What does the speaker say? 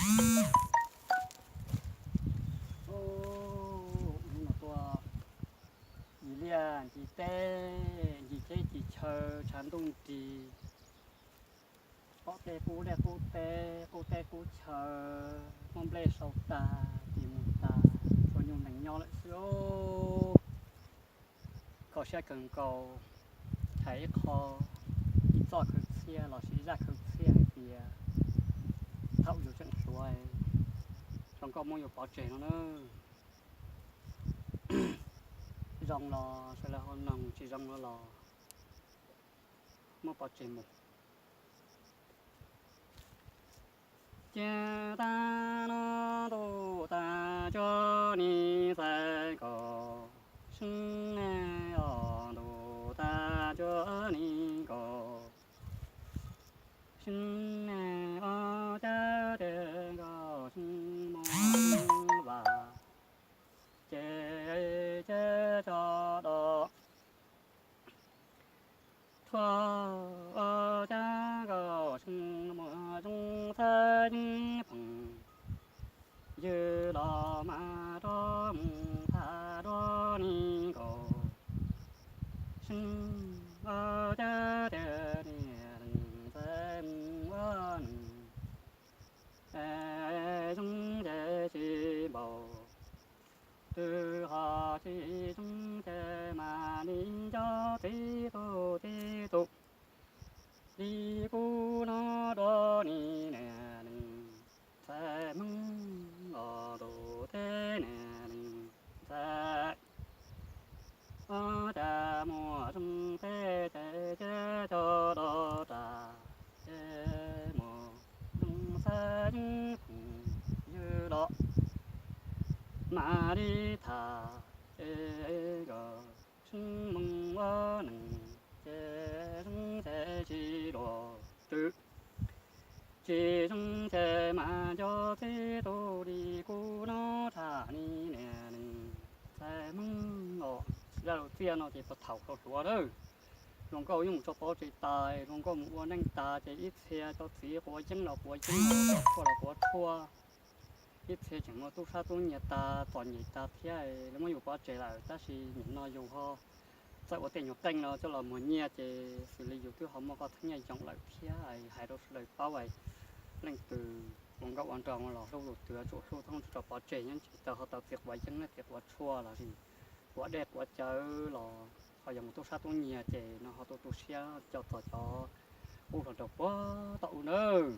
Hnub no tuaj ncig liaj ncig teb, ncig teb ncig chaw, tshav ntuj nrig, pom tej qub liaj qub teb, qub teb qub chaw, muab nplej sau tag, ris mus tas, tsuas nyuj nees nyob lawm xwb. Kho siab kawg nkaus, hais ib qho, ib txoj khawv txhiaj los sis ib zaj khawv txhiaj hais tias thaum yus tseem hluas, zoo nkauj muab yus pov tseg no na. Zoo los sawv daws ho noog, tsis zoo los los muab pov tseg mus. Ces tag no ntuj tag tsuag ni txhais nkaus, sib os ntuj tag tsuag ni nkaus, sib os cab tiag nkaus, sib muag sib vas, ces cab tso do. Thuav cab nkaus sib muag zoo txhais yeeb phoom, ywg los mas rov mus tham rov ni nkaus, sib os cab tiag niam leej txhais mus ua neeg, zoo ces tsis npaum, twb ho tsis zoo ces mam li nco txiv tus txiv tus li kuv no rov ni niam leej txhais Hmoob los ntuj teb niam leej txhais. Ob cas muaj zoo teb ces cab tso do ras, ces muaj zoo txhais yeeb phoom, ywg los mam li tham, ces nkawd sib mus ua neeg, ces zoo ces tsis luag twg, tsis zoo ces mas nco txiv tus li kuv no rov ni niam leej txhais Hmoob os. Zaj lus txiaj no ces puag thaum hluas hluas lawm, hluas nkauj yeej mus tso pov tseg tas, hluas nkauj mus ua neej tas ces ib txhia cov txiv quav yeeb los quav yeeb, cov tshuaj los quav tshuaj, ib txhia tseem muaj tub sab tub nyiag tas txom nyem tas thiab, lawv muab yus pov tseg lawm, tab sis nim no yus ho txawj ua tej nyuag qeej no coj los muag nyiaj ces xws li yus twb ho muaj qhov thaj nyiaj yoos lawm thiab. Hais rau sawv daws paub, leej twg ua nkauj ua nraug los hlub tus twg, tsum hlub thiab tsum tso pov tseg, yeej tsis tau ho tau txiv quav yeeb, txiv quav tshuaj los sis quav dej quav cawv los ho yog mus tub sab tub nyiag ces no ho tu tu siab coj txog cov qub hluas nraug puag tom ub nawb.